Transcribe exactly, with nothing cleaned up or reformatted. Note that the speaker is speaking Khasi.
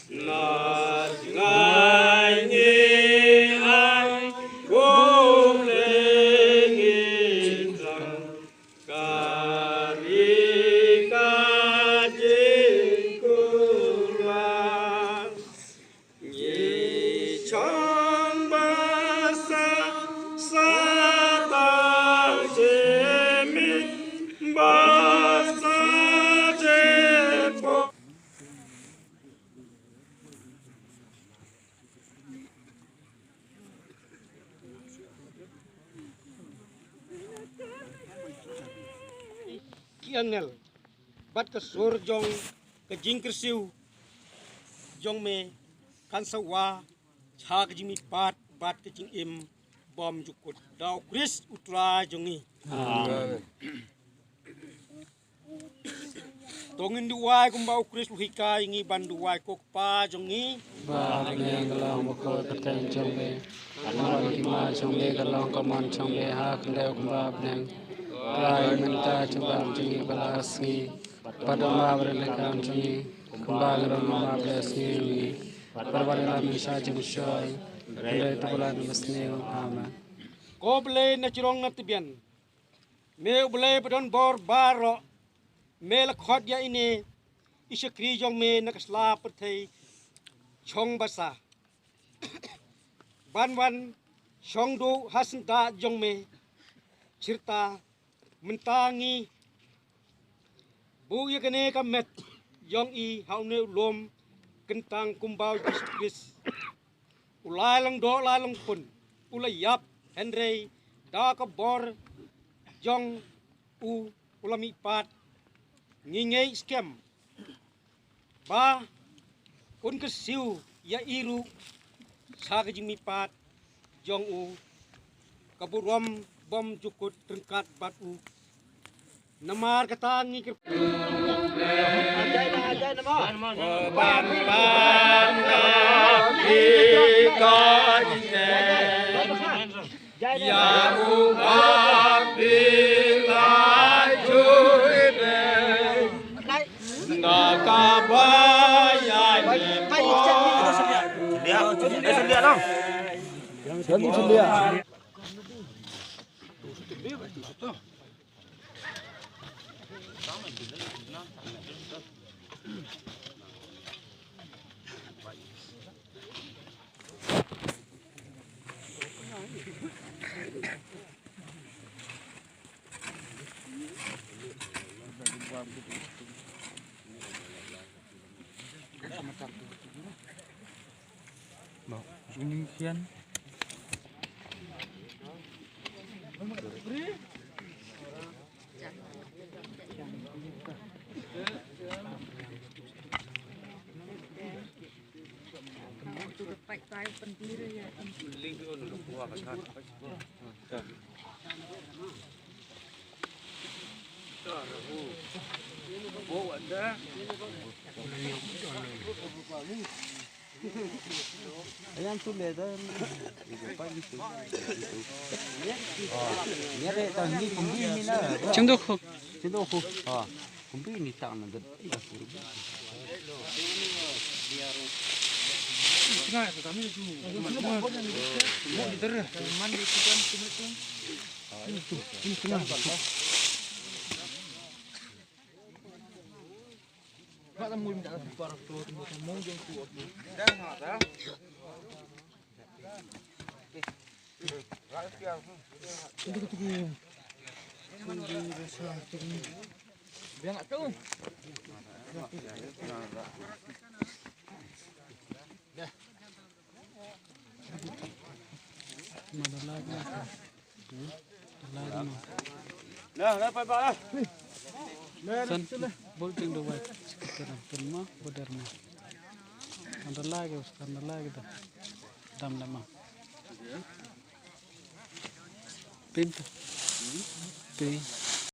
Na jngai ngi ai, khublei ngi tang, ka ri ka jingkular. Ngi chong ba sa, sa tang jingmih, ba sa jingpop. Ki angel bad ka sur jong ka jingkyrsiew jong me kan sa wah sha ka jingmihpat bad ka jingim bymjukut, da U Khrist U Trai jong ngi. Amen. To ngin duwai kumba U Khrist u hikai ngi ban duwai. Ko Kpa jong ngi ba ha bneng, ka long ba kut ka kyrteng jong me, ka mon ki ma jong me, ka long ka mon jong me ha khyndew kumba ha bneng. Trai mynta jong ngi ba la ka sngi, bad don ma ba ri leh kam jong ngi, kumba ngi don ma ba ri leh sngi jong ngi, bad wat ïalam ngi sha jingshoi, hynrei to ba la ngi ba sniew. Amen. Ko Blei na jrong na tbian, me U Blei ba don bor baroh, me la khot ïa ine i shakri jong me na ka sla pyrthei chong ba sa ban wan shong duh ha syndah jong me. Chirta mynta ngi buh ïa kane ka met jong i ha une u lum kyntang kumba U Jisu Khrist, u lai lang doh lai lang pun, u la ïap, hynrei da ka bor jong u, u la mihpat. Ngi ngeit skhem ba un kyrsiew ïa i ruh sha ka jingmihpat jong u, ka burom bymjukut ryngkat bad u. Namar kata ngi kyrpad. Ayan tu le da. Chendok ho. Chendok ho. Ha. Kumpi ni tak na ged. San bol ting do wai. Kita dam pun ma, bodar ma. Anda lagi, anda lagi dah. Dam lama. Pintu. Pi.